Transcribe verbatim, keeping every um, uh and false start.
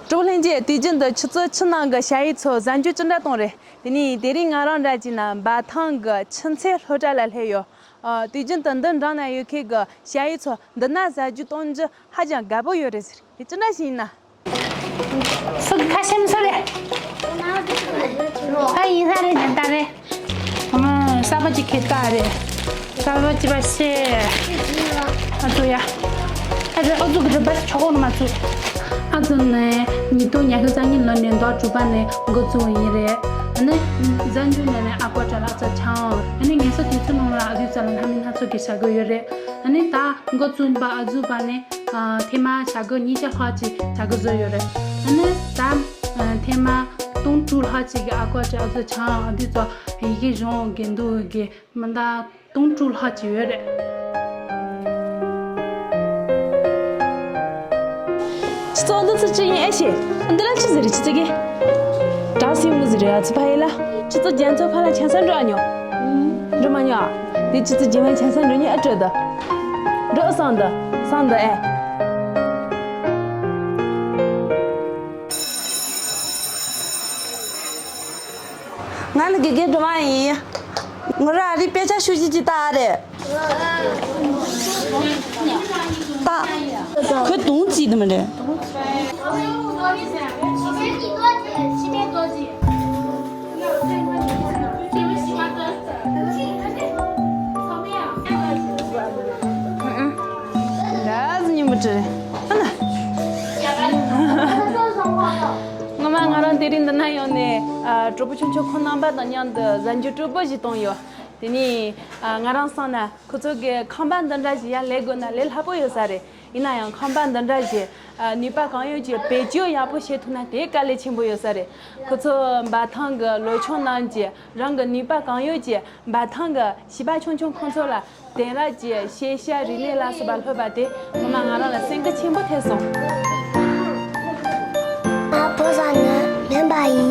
གྲོགས་ལྷན་རྒྱས། དུས་རྒྱུན་དུ་ཆུ་ཚོད་ཆུ་ནང་གི་ཞ་ཡི་ཚོ་གཟའ་མཇུག་ཅི་འདྲ་གཏོང་རེད། དེ་ནས་དེ་རིང་ང་རང་འདྲ་བྱས་ན་འབའ་ཐང་གི་ཆུ་ཚན་སློབ་གྲྭ་ལ་སླེབས་ཡོད། ཨ། དུས་རྒྱུན་དུ་འདི་འགྲམ་ན་ཡོད་མཁན་གྱི་ཞ་ཡི་ཚོ་འདི་ན་གཟའ་མཇུག་གཏོང་རྒྱུ་ཧ་ཅང་དགའ་པོ་ཡོད་རེད་ཟེར། དེ་ཅི་འདྲ་ཞིག་ཡིན་ན། སུ་གི་ཁ་ཤེམ་སུ་རེད། ཨ། ཡིན་ས་རེད། ད་ད་རེད། ཨ། གསར་པ་ཅིག་ཁྱེར་ད་རེད། གསར་པ་ཅིག་པ་ཤེས། ཨ་ཚོ་ཡ། ཨ་ཚོ། ཨ་ཚོ་གི་རུ་པ་ཆོག་གོ་ནི་མ་ཚུགས། ཨ་ཚོ་ནི་ཉིས་སྟོང་ཉི་ཤུ་རྩ་གཉིས་ལོ་ནས་ཟླ་དྲུག་པ་ནས་འགོ་བཙུགས་པ་ཡིན་རེད། ཨ་ནི་གཟའ་མཇུག་ནས་ནི་ཨ་ཀོ་ཏྲ་ལ་ཨ་ཚོ་ཆང་། ཨ་ནི་ངེད་ཚོ་དུས་ཚོད་ནང་ལ་ཨ་དུས་ཚོད་ལ་ལྷ་མི་སྣ་ཚོགས་ཀྱི་བྱ་དགོས་ཡོད་རེད། ཨ་ནི་ད་འགོ་བཙུགས་པ་ཨ་ཚོ་པ་ནི། ཨ། ཐེངས་མ་བྱ་དགའ་ཉིས་བརྒྱ་ལྷག་ཅིག་བྱ་དགའ་བཟོས་ཡོད་རེད། ཨ་ནི་ད། ཨ། ཐེངས་མ་སྟོང་དྲུག་ལྷག་ཅིག་གི་ཨ་ཀོ་ཅིག་ཨ་ཚོ་ཆང་ཨ་འདི་ཚོ་ཡི་གེ་གཞུང་དགེ་འདུན་གྱི་མི་འདྲ་སྟོང་དྲུག་ལྷག་ཅིག་ཡོད་རེད། སྤྱི་ཚོགས་འདི་ཚོ་ཅི་ཡིན་ཨེ་ཤེས། འདི་ལ་ཅི་ཟེར་རེད། ཆུ་ཚོད་ཀྱི་གྲགས་སྲིན་མོ་ཟེར་རེད། ཨ་ཚོ་ཕ་ཡི་ལ། ཆུ་ཚོད་རྒྱ་མཚོ་ཕ་ལ་ཆང་ས་འགྲོ་ཨ་ཉོ། འགྲོ་མ་ཉོ་ཨ། དེ་ཆུ་ཚོད་རྒྱ་མའི་ཆང་ས་འགྲོ་ཉོ་ཨ་སྤྲོད་དོ། འགྲོ་ཨ་སང་དོ། སང་དོ་ཨེ། ང་ལ་དགེ་རྒན་སྒྲོལ་མ་ཡིན། ང་རང་ཨ་རིའི་དཔེ་ཆ་ཤོག་ཅིག་ཅིག་ལྟ་རེད། ལྟ། ཁོས་དུང་བརྩིས་དུ་མི་འདྲ། འདྲ་ཟིན་ཉིན་མོ་བྲིས། ཨ་ན། སྔོན་མ་ང་རང་དེ་རིང་འདི་ན་ཡོང་ནས། ཨ། གྲོགས་པོ་ཆུང་ཆུང་ཁོང་རྣམ་པ་དང་མཉམ་དུ་གཟའ་མཇུག་སྤྲོ་པོ་ཞིག་བཏང་ཡོད། དེ་ནས། ཨ། ང་རང་བསམ་ན་ཁོ་ཚོ་གི་ཁང་པ་འདི་འདྲ་ཞིག་ཡར་ལས་དགོས་ན་ལས་སླ་པོ་ཡོད་ས་རེད། ཡིན་ན་ཡང་ཁང་པ་འདི་འདྲ་ཞིག་ཨ། ནུས་པ་གང་ཡོད་ཀྱིས་བེད་སྤྱོད་ཡག་པོ་བྱེད་ཐུབ་ན་དེ་དཀའ་ལས་ཆེན་པོ་ཡོད་ས་རེད། ཁོ་ཚོ་འབའ་ཐང་གི་ལོ་ཆུང་རྣམས་ཀྱིས་རང་གི་ནུས་པ་གང་ཡོད་ཀྱིས་འབའ་ཐང་གི་བྱིས་པ་ཆུང་ཆུང་ཁོང་ཚོ་ལ་དེང་རབས་ཀྱི་ཤེས་བྱ་རིག་གནས་ལ་སོགས་པ་སློབ་པ་དེ་ངོ་མ་ང་རང་ལ་སེམས་འགུལ་ཆེན་པོ་ཐེབས་སོང་། ང་བོད་ས་ནས་སྨན་པ་ཡིན།